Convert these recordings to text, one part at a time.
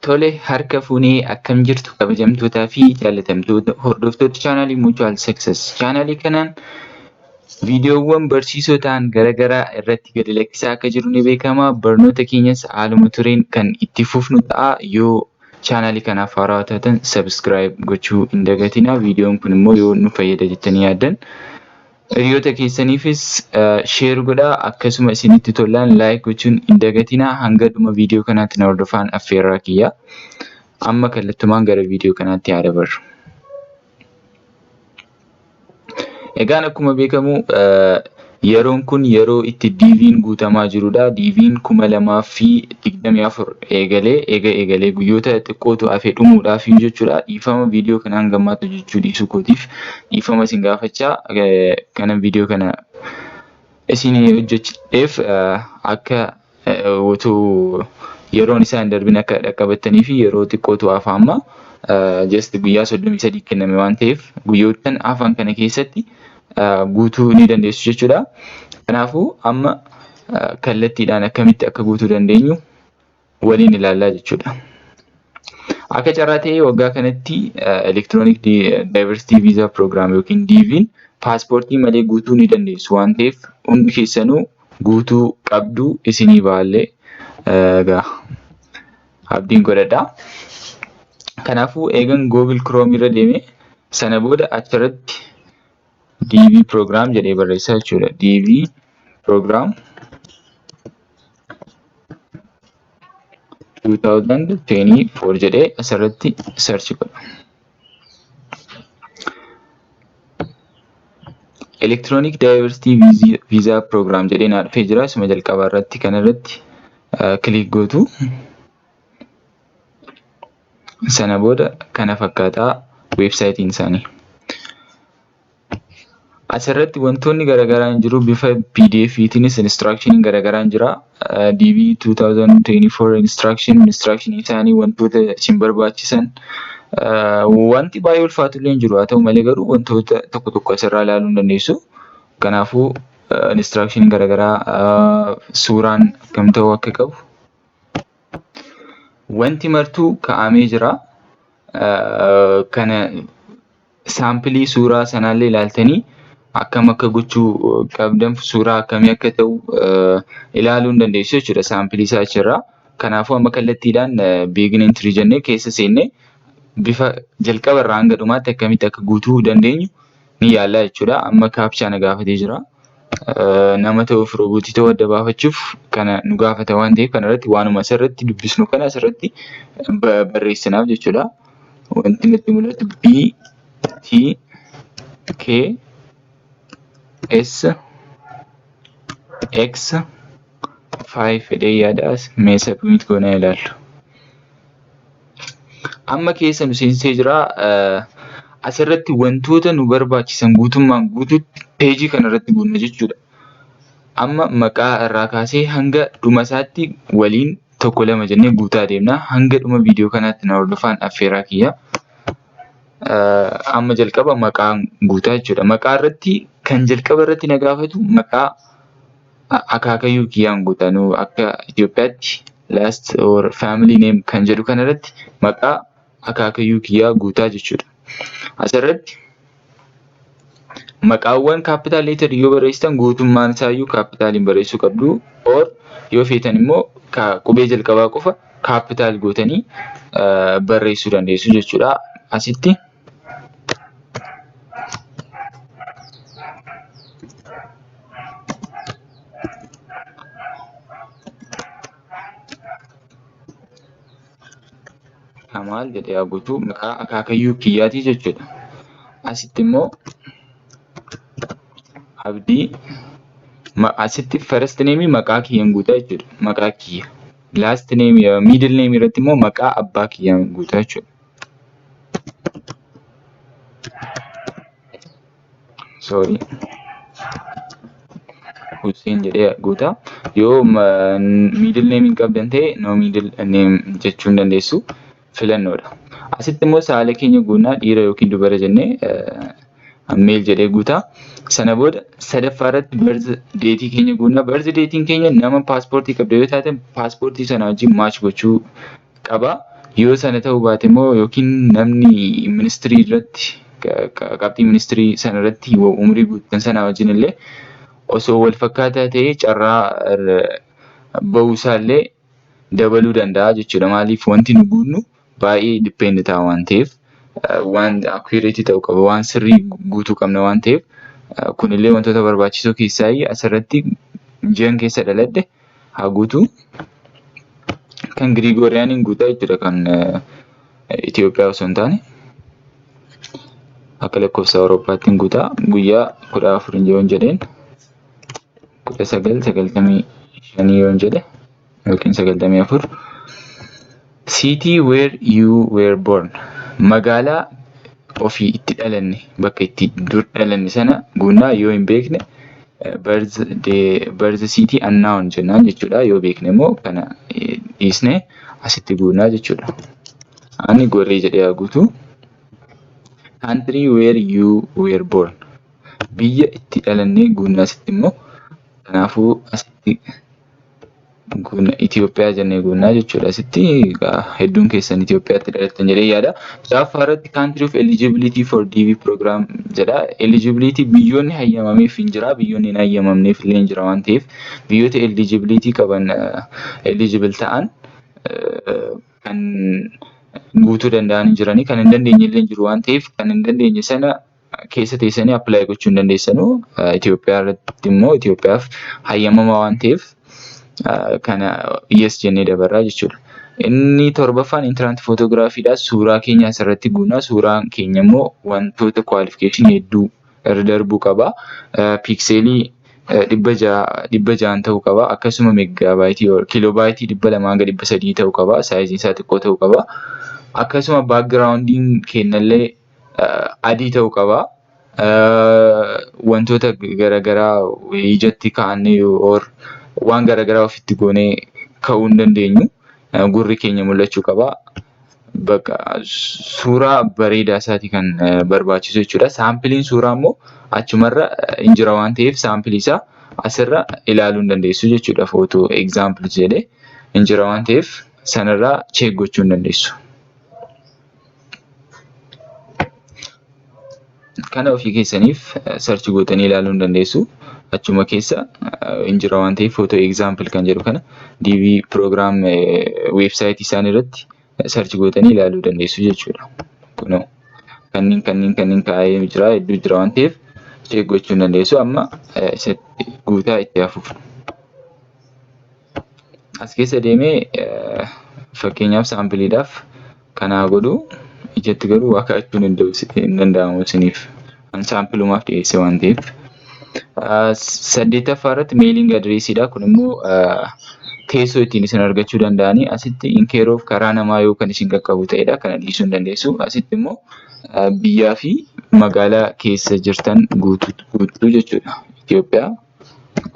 Tole harka fuunee akkam jirtu kabajamtootaa fi jaallatamtoota hordoftoota chaanaalii Mutual Success. Chaanaalii kanaan viidiyoowwan barsiisoo ta'an garaagaraa irratti gadi lakkisaa akka jiru ni beekama. Barnoota keenyas haaluma tureen kan itti fufnu ta'a. Yoo chaanaalii kanaaf haarawaa taatan subscribe gochuu hin dagatinaa. Viidiyoon kun immoo yoo nu fayyada jettanii yaaddan Hiriyoota keessaniifis share godhaa akkasuma isinitti tollaan like gochuun hin dagatinaa hanga dhuma viidiyoo kanaatti na hordofaan affeerraa kiyya. Amma kallattumaan gara viidiyoo kanaatti haa dabarru. Egaan akkuma beekamu yeroon kun yeroo itti DV'n guutamaa jirudha. DV'n 2024 eegalee eega eegalee guyyoota xiqqootu hafee dhumuudhaaf jechuudha. Dhiifama viidiyoo kana hanga ammaatti hojjechuu dhiisuu kootiif dhiifama isin gaafachaa kanan viidiyoo kana isin hojjedheef akka utuu yeroon isaa hin darbin akka dhaqqabattanii fi yeroo xiqqootu hafa amma just guyyaa 33 kenname waan ta'eef guyyoottan hafan kana keessatti guutuu ni dandeessu jechuudha. Kanaafuu amma kallattiidhaan akkamitti akka guutuu dandeenyu waliin ilaallaa jechuudha. Akka carraa ta'ee waggaa kanatti Electronic Diversity Visa Program yookiin DV'n paaspoortii malee guutuu ni dandeessu waan ta'eef hundi keessanuu guutuu qabdu isinii baallee egaa abdiin godhadha. Kanaafuu eegan Google Chrome irra deeme sana booda achirratti DV program jedhee barreessaa jechuudha. DV program 2024 jedhee asirratti search godha. Electronic Diversity Visa Program jedhee naa dhufee jira. Isuma jalqabaa irratti kanarratti click gootu. Sana booda kana fakkaataa weebsaayitiin isaanii. Asirratti wantoonni garaagaraa hin jiru. Bifa PDF'tiinis instructioniin garaagaraa hin jira. DV 2024 instruction instruction isaanii wantoota isin barbaachisan wanti baay'ee ulfaatu illee hin jiru. Haa ta'u malee garuu wantoota tokko tokko asirraa ilaaluu hin dandeessu. Kanaafuu instruction garaagaraa suuraan akkam ta'uu akka qabu wanti martuu kaa'amee jira. Kana saampilii suuraa sanaallee ilaaltanii akkam akka gochuu qabdan suuraa akkamii akka ta'u ilaaluu hin dandeessu jechuudha saampilii isaa achirraa. Kanaafuu amma kallattiidhaan begin entry jennee keessa seennee bifa jalqaba irraa hanga dhumaatti akkamitti akka guutuu dandeenyu ni yaalla jechuudha. Amma kaapchaa na gaafatee jira. Nama ta'uuf roobootii ta'uu adda baafachuuf kana nu gaafata waan ta'eef kanarratti waanuma asirratti dubbisnu kana asirratti barreessinaaf jechuudha. Wanti natti mul'atu B, T, K, S, X, 5 jedhee yaada mee submit goonee ilaallu. Amma keessa nu seensisee jira. Asirratti wantoota nu barbaachisan guutummaan guutuutti peejii kanarratti guunna jechuudha. Amma maqaa irraa kaasee hanga dhuma isaatti waliin tokko lama jennee guutaa deemna. Hanga dhuma viidiyoo kanaatti na hordofaan affeeraa kiyya. Amma jalqaba maqaan guutaa jechuudha. Maqaa irratti kan jalqaba irratti na gaafatu maqaa akaakayyuu kiyyaan guuta. Nu akka Itoophiyaatti last or family name kan jedhu kanarratti maqaa akaakayyuu kiyyaa guutaa jechuudha. Asirratti maqaawwan capital letter yoo barreessitan guutummaan isaayyuu kaapitaaliin barreessuu qabdu. Or yoo feetan immoo qubee jalqabaa qofa capital gootanii barreessuu dandeessu jechuudha. Asitti Kamaal jedhee haa guutuu maqaa akaakayyuu kiyyaatii jechuudha. Asitti immoo Abdii asitti first name maqaa kiyyaan guutaa jechuudha. Maqaa kiyya. Last name middle name irratti immoo maqaa abbaa kiyyaan guutaa jechuudha. Sorry. Hussein jedhee guutaa. Yoo middle name hin qabdan ta'e no middle name jechuu hin dandeessu. Filannoodha. Asitti immoo saala keenya guunnaa dhiira yookiin dubara jennee male jedhee guutaa. Sana booda sadaffaa irratti birth date keenya guunnaa. Birth date keenya nama paaspoortii qabda yoo taate paaspoortii sana wajjin match gochuu qaba. Yoo sana ta'uu baate immoo yookiin namni ministirii irratti qabxii ministirii sana irratti umurii guuttan sana wajjin illee osoo wal fakkaataa ta'ee carraa bahuusaa illee dabaluu danda'a jechuudha. Maaliif wanti nu guunnu baay'ee depend ta'a waan ta'eef waan accurate ta'uu qaba, waan sirrii guutuu qabna waan ta'eef kunillee wantoota barbaachisoo keessaa asirratti ji'an keessa dhaladhe haa guutuu. Kan Girigooriyaaniin guutaa jechuudha, kan Itoophiyaa osoo hin taane akka lakkoofsa Awurooppaatti guutaa. Guyyaa 14 yoon jedheen, 1995 yoon jedhe yookiin 94. City where you were born, magaalaa ofii itti dhalanne, bakka itti dur dhalanne sana guunnaa. Yoo hin beekne birth city unknown jennaan jechuudha. Yoo beekne immoo kana dhiisnee asitti guunnaa jechuudha. Ani Gorree jedhee haa guutu. Country where you were born, biyya itti dhalannee guunnaa asitti immoo. Kanaafuu asitti guunna, Itoophiyaa jennee guunnaa jechuudha. Asitti hedduun keessan Itoophiyaatti dhalattan jedhee yaada. Ja'affaa irratti country of eligibility for DV program jedha. Eligibility biyyoonni hayyamameef hin jira, biyyoonni hin hayyamamneef illee hin jira waan ta'eef biyyoota eligibility qaban, eligible ta'an kan guutuu danda'an hin jiranii, kan hin dandeenye illee hin jiru waan ta'eef kan hin dandeenye sana keessa teessanii apply gochuu hin dandeessanu. Itoophiyaa irratti immoo Itoophiyaaf hayyamamaa waan ta'eef kana yes jennee dabarraa jechuudha. Inni torbaffaan entrant photographiidha. Suuraa keenya asirratti guunnaa. Suuraan keenya immoo wantoota qualificationii hedduu irra darbuu qaba. Pixelii 600n ta'uu qaba. Akkasuma megabyteii, kilobyteii 200 hanga 300 ta'uu qaba. Sizeiin isaa xiqqoo ta'uu qaba. Akkasuma backgroundiin keenyallee adii ta'uu qaba. Wantoota garaagaraa ijatti kaa'annee or waan garaagaraa ofitti goonee ka'uu hin dandeenyu. Gurri keenya mul'achuu qaba. Bakka suuraa bareedaa isaati kan barbaachisu jechuudha. Sampleiin suuraa immoo achumarra hin jira waan ta'eef sampleii isaa asirra ilaaluu hin dandeessu jechuudha. Photo example jedhee hin jira waan ta'eef sanarraa check gochuu hin dandeessu. Kana ofii keessaniif search gootanii ilaaluu hin dandeessu. Achuma keessa hin jira waan ta'eef photo example kan jedhu kana DV program websiteii isaanii irratti search gootanii ilaaluu dandeessu jechuudha. Kunoo kanneen kaa'ee jira, hedduu jira waan ta'eef check gochuu hin dandeessu. Amma isatti guutaa itti hafuuf. As keessa deemee fakkeenyaaf sampleiidhaaf kanaa godhu, ijatti garuu waa kaa'achuun hin danda'amu isiniif. An sampleumaaf dhiyeesse waan ta'eef. Saddeettaffaa irratti mailing addressiidha. Kun immoo teessoo ittiin isin argachuu danda'anii. Asitti in care of karaa namaa yoo kan isin qaqqabu ta'edha. Kana dhiisuu hin dandeessu. Asitti immoo biyyaa fi magaalaa keessa jirtan guutuu jechuudha. Itoophiyaa,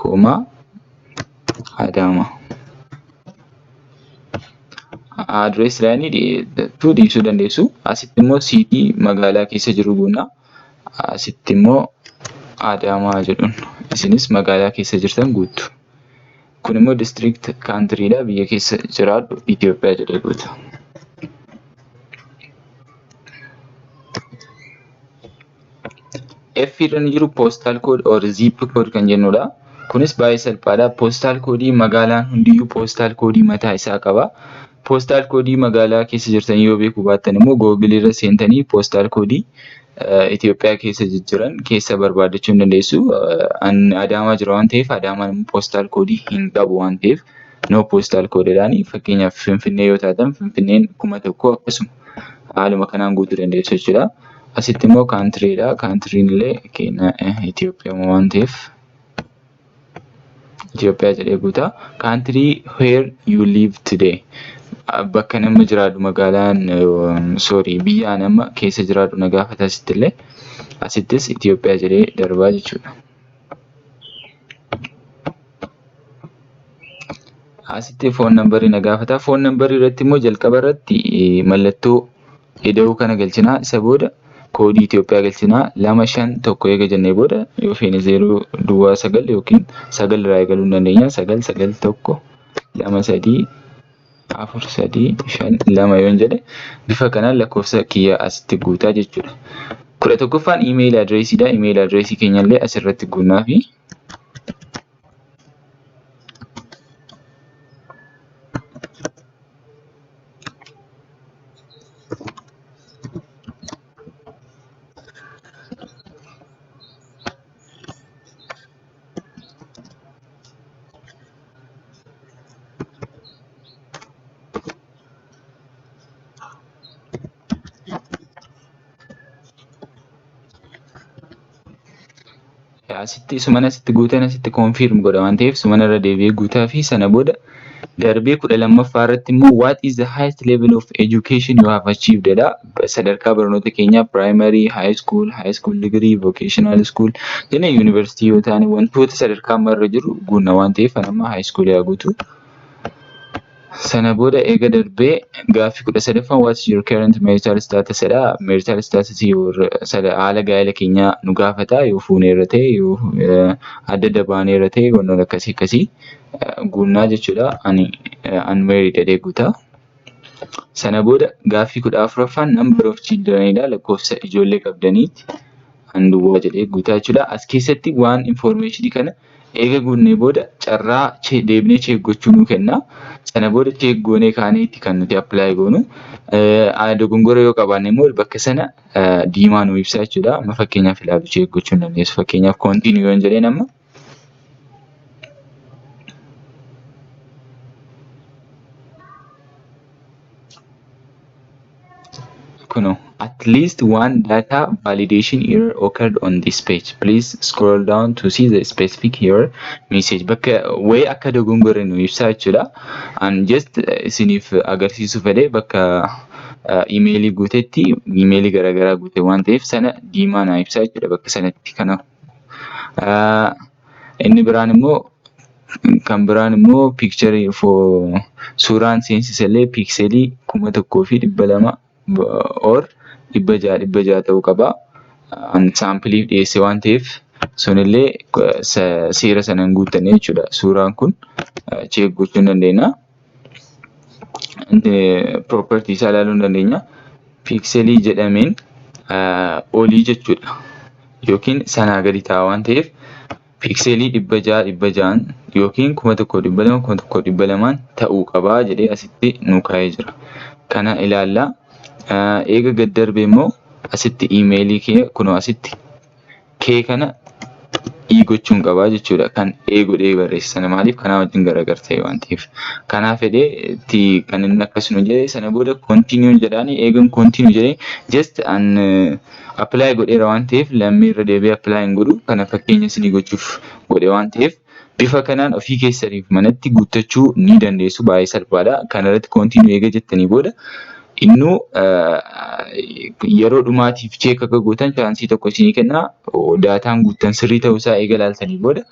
comma, Adaamaa. Address lineii dhiisuu dandeessu. Asitti immoo city magaalaa keessa jiru guunna. Asitti immoo Adaamaa jedhuun, isinis magaalaa keessa jirtan guuttu. Kun immoo district countrydha. Biyya keessa jiraadhu Itoophiyaa jedhee guuta. F irra inni jiru postal code or zip code kan jennudha. Kunis baay'ee salphaadha. Postal codeii magaalaan hundiyyuu postal codeii mataa isaa qaba. Postal codeii magaalaa keessa jirtanii yoo beekuu baattan immoo Googleii irra seentanii postal codeii Itoophiyaa keessa jijjiran keessa barbaadachuu hin dandeessu. An Adaamaa jira waan ta'eef Adaamaan immoo postal codeii hin qabu waan ta'eef no postal codeiidhaani. Fakkeenyaaf Finfinnee yoo taatan Finfinneen 1000, akkasuma haaluma kanaan guutuu dandeessu jechuudha. Asitti immoo countrydha. Countryn illee keenya Itoophiyaa waan ta'eef Itoophiyaa jedhee guuta. Country where you live today. Bakka nama jiraadhu, magaalaan, sorry, biyya nama keessa jiraadhu na gaafata asitti illee. Asittis Itoophiyaa jedhee darbaa jechuudha. Asitti phone numberii na gaafata. Phone numberii irratti immoo jalqaba irratti mallattoo ida'uu kana galchinaa. Isa booda codeii Itoophiyaa galchinaa. 251 eega jennee booda yoo feene 0 duwwaa 9 yookiin 9 irraa eegaluu ni dandeenya. 9 9 1 2 3 4 3 5 2 yoon jedhe bifa kanaan lakkoofsa kiyya asitti guutaa jechuudha. 11ffaan email addressiidha. Email addressii keenyallee asirratti guunnaafi. Asitti sumana asitti guutan asitti confirm godha waan ta'eef sumana irra deebi'ee guutaa fi sana booda darbee 12ffaa irratti immoo what is the highest level of education you have achieved jedha. Sadarkaa barnoota keenyaa primary, high school, high school degree, vocational school jennee yuunivarsiitii yoo taane wantoota sadarkaa amma irra jiru guunna waan ta'eef an amma high school haa guutu. Sana booda eega darbee gaaffii 13ffaan what is your current marital status jedha. Marital status haala gaa'ela keenyaa nu gaafata yoo fuuneerra ta'e yoo adda adda baaneerra ta'e wantoota akkasii akkasii guunnaa jechuudha. Ani unmarried jedhee guuta. Sana booda gaaffii 14ffaan number of children dha. Lakkoofsa ijoollee qabdaniiti. An duwwaa jedhee guutaa jechuudha. As keessatti waan information kana eega guunnee booda carraa deebinee check gochuu nuu kenna. Sana booda check goonee kaaneetti kan nuti apply goonu. Dogongora yoo qabaanne immoo bakka sana diimaa nuu ibsa jechuudha. Amma fakkeenyaaf ilaalu check gochuu hin dandeessu. Fakkeenyaaf continue yoon jedheen amma kunoo at least one data validation error occurred on this page. Please scroll down to see the specific error message. Bakka wayii akka dogongore nu ibsaa jechuudha. An just isiniif agarsiisuu fedhe bakka imeelii guutetti imeelii garaagaraa guute waan ta'eef sana diimaa naa ibsaa jechuudha bakka sanatti kana. Inni biraan immoo kan biraan immoo piikcharii suuraan seensisallee piikselii 1200 or 600 600 ta'uu qaba. An saampiliif dhiyeesse waan ta'eef sunillee seera sana hin guuttanne jechuudha. Suuraan kun check gochuu hin dandeenya. Property isaa ilaaluu hin dandeenya. Piikselii jedhameen olii jechuudha. Yookiin sanaa gadi ta'a waan ta'eef piikselii 600 600n yookiin 1200 1200n ta'uu qabaa jedhee asitti nuu kaa'ee jira. Kana ilaallaa. Eega gad darbe immoo asitti iimeelii kee kunoo asitti kee kana E gochuun qabaa jechuudha. Kan E godhee barreesse sana maaliif kanaa wajjin garaagar ta'e waan ta'eef. Kanaaf jedhee itti kan inni akkas nu jedhe sana booda continue jedhaani eegan continue jedhee just an apply godheera waan ta'eef lammii irra deebi'ee apply hin godhu kana fakkeenya isinii gochuuf godhe waan ta'eef bifa kanaan ofii keessaniif manatti guuttachuu ni dandeessu baay'ee salphaadha. Kana irratti continue eega jettanii booda innuu yeroo dhumaatiif check akka gootan chaansii tokko isinii kenna. Daataan guuttan sirrii ta'uu isaa eega ilaaltanii booda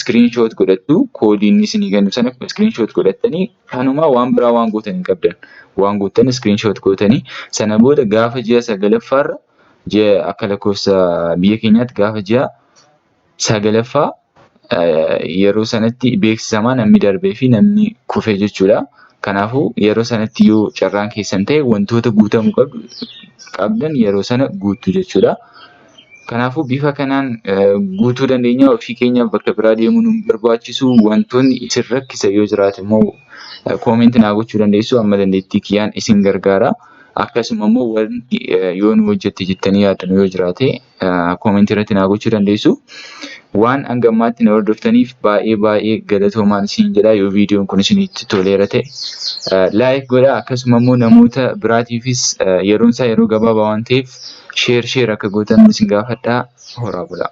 screenshot godhattu koodii inni isinii kennu sana screenshot godhattanii kanuma waan biraa waan gootan hin qabdan. Waan guuttan screenshot gootanii sana booda gaafa ji'a sagalaffaarra ji'a akka lakkoofsa biyya keenyaatti gaafa ji'a sagalaffaa yeroo sanatti beeksisamaa namni darbee fi namni kufe jechuudha. Kanaafuu yeroo sanatti yoo carraan keessan ta'e wantoota guutamuu qabdan yeroo sana guuttu jechuudha. Kanaafuu bifa kanaan guutuu dandeenya ofii keenyaaf bakka biraa deemuun nu barbaachisu wantoonni isin rakkisan yoo jiraate immoo koomentii naa gochuu dandeessu amma dandeettii kiyyaan isin gargaara. Akkasuma immoo wanti yoo nu hojjette jettanii yaaddan yoo jiraate koomentii irratti naa gochuu dandeessu. Waan hanga ammaatti na hordoftaniif baay'ee baay'ee galatoomaan isin jedha. Yoo viidiyoon kun isinitti toleera ta'e like godhaa. Akkasuma immoo namoota biraatiifis yeroon isaa yeroo gabaabaa waan ta'eef share share akka gootan isin gaafadha. Horaa bulaa.